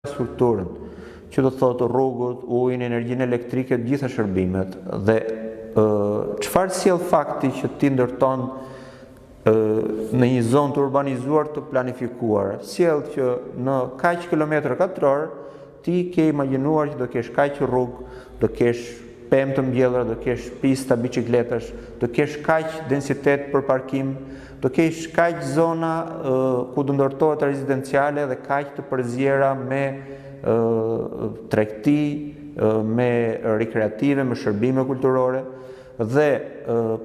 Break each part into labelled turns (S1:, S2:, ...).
S1: Infrastrukturën, që do të thotë rrugët, ujin, energjinë elektrike, të gjitha shërbimet dhe çfarë sjell fakti që ti ndërton në një zonë të urbanizuar të planifikuar, sjell që në kaq kilometra katror ti ke imagjinuar që do kesh kaq rrugë, do kesh pemë të mbjellura, do kesh pista biçikletash, do kesh kaq densitet për parkim, do kesh kaq zona ku do ndërtohet rezidenciale dhe kaq të përziera me tregti, me rekreative, me shërbime kulturore dhe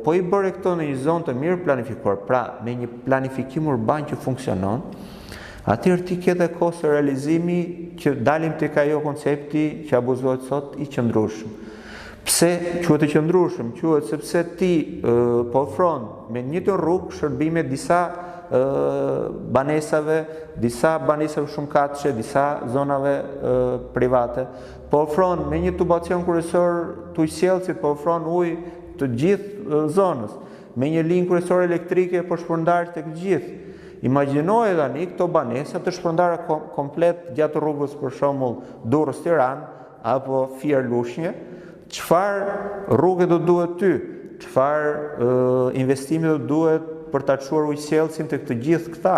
S1: po i bëre këto në një zonë të mirë planifikuar, pra me një planifikim urban që funksionon, atëherë ti ke dhe kosto realizimi që dalim tek ajo koncepti që abuzohet sot i qëndrueshëm. Pse quhet i qëndrueshëm? Quhet sepse ti po ofron me një të rrugë shërbime disa banesave, disa banesave shumëkatëshe, disa zonave private, po ofron me një tubacion kryesor të ujësjellësit, po ofron ujë të gjithë zonës, me një linjë kryesore elektrike po shpërndahesh tek të gjithë. Imagjinoje tani këto banesa të shpërndara komplet gjatë rrugës për shembull Durrës-Tiranë apo Fier-Lushnje, çfarë rruge do duhet ty? Çfarë investimi do duhet për ta çuar ujësjellësin tek të gjithë këta,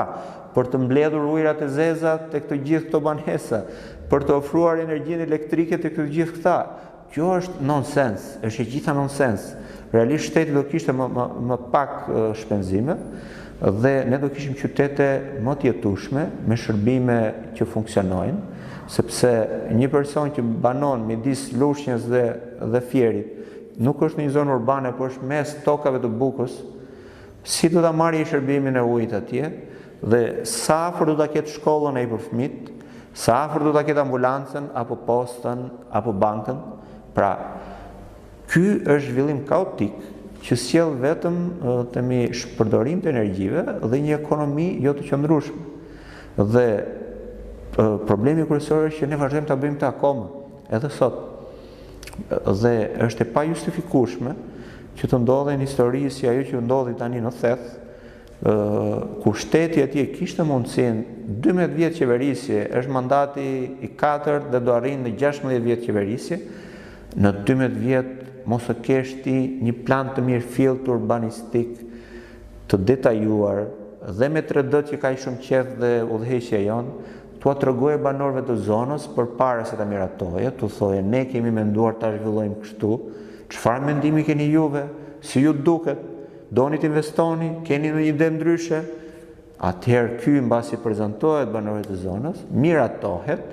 S1: për të mbledhur ujërat e zeza tek të gjithë këto banesa, për të ofruar energjinë elektrike tek të gjithë këta. Kjo është nonsens, është e gjitha nonsens. Realisht shteti do kishte më, më, më pak shpenzime dhe ne do kishim qytete më të jetueshme me shërbime që funksionojnë, sepse një person që banon midis Lushnjës dhe dhe Fierit nuk është në një zonë urbane, por është mes tokave të bukës, si do ta marrë shërbimin e ujit atje dhe sa afër do ta ketë shkollën ai për fëmijët, sa afër do ta ketë ambulancën apo postën apo bankën. Pra, ky është zhvillim kaotik që sjell vetëm themi shpërdorim të energjive dhe një ekonomi jo të qëndrueshme. Dhe problemi kryesor është që ne vazhdojmë ta bëjmë këtë akoma, edhe sot. Dhe është e pajustifikueshme që të ndodhin histori si ajo që ndodhi tani në Theth, ku shteti atje kishte mundësinë 12 vjet qeverisje, është mandati i katërt dhe do arrijë në 16 vjet qeverisje, në 12 vjet mos të kesh ti një plan të mirëfilltë urbanistik të detajuar dhe me 3D që ka shumë qejf dhe udhëheqja jonë, t'ua tregoje banorëve të zonës përpara se ta miratoje, t'u thoje ne kemi menduar ta zhvillojmë kështu, çfarë mendimi keni juve, si ju duket, doni të investoni, keni ndonjë ide ndryshe, atëherë ky mbasi prezantohet banorëve të zonës, miratohet.